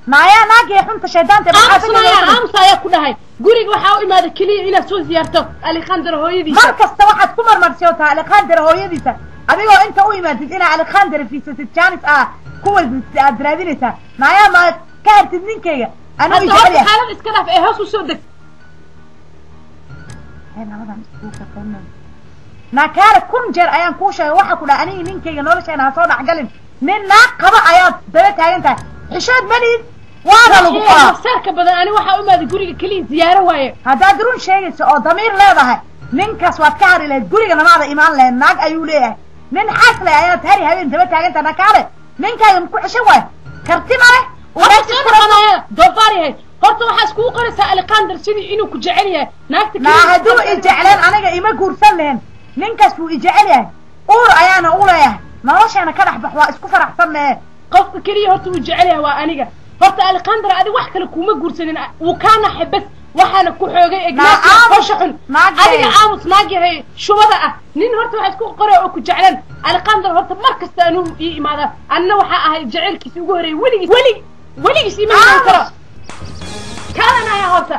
Naayaa naagii xunta shaydaanta aamusnaya, aamus ayaa ku dhahay. Guriga waxaa u imaada keliya inaad soo ziyaarto Alekhandra hooyadiisa. Mar kasta waxaad ku marmarsiyootaa Alekhandra hooyadiisa, adigoo inta u imaadid inaa Alekhandra fiisatid jaanis ah ku weydiisatid aad raadinaysaa. Naayaa, ma ka hartid ninkayga? Anuu hadda jecel horta yahay. Xaalad iska dhaaf ee hoos u soo deg. Labadan iskugu kaqaynay. Naakaale, 1000 jeer ayaan kuu sheegay, waxa ku dhaha aniga ninkayga nolosheena ha soo dhexgalin. Nin naag qaba ayaad daba taagan tahay, xishood malid, waana lagu qabaa. Masaarka badan, ani waxaa u imaaday guriga keliya ziyaaro waaye. Haddaad run sheegayso oo damiir leedahay, ninkaas waad ka hari lahayd, guriga namaada imaan lahayd. Naag ayuu leeyahay, nin xaas leh ayaad hari habeen daba taagan tahay. Nakaale, ninkaaga maku ceshan waayo? Karti ma leh. Horta soo noqonaya doofaar yahay. Horta waxaa iskugu qoraysaa Alekhandar sidii inuu ku jecel yahay naagta. Naa hadduu i jecleen aniga ima guursan lahayn. Ninkaas wuu i jecel yahay, uur ayaana u leeyahay. Nolosheena ka dhex bax, waa isku faraxsannahe. Qofka keliya horta uu jecel yahay waa aniga. Horta Alekhandar adi wax kale kuma guursanin, wuu kaa naxay bas, waxaana ku xoogay Ignacio aamus, hosha xun. Naag yahay. Adiga aamus, naag yahay shubada ah. Nin horta waxaa isku qoray oo ku jeclan Alekhandar. Horta mar kasta anuu ii imaada, anna waxaa ahay jaceylkiisa ugu horreeyay. Weligiis welig weligiis ima imaan karo kaalanaya horta.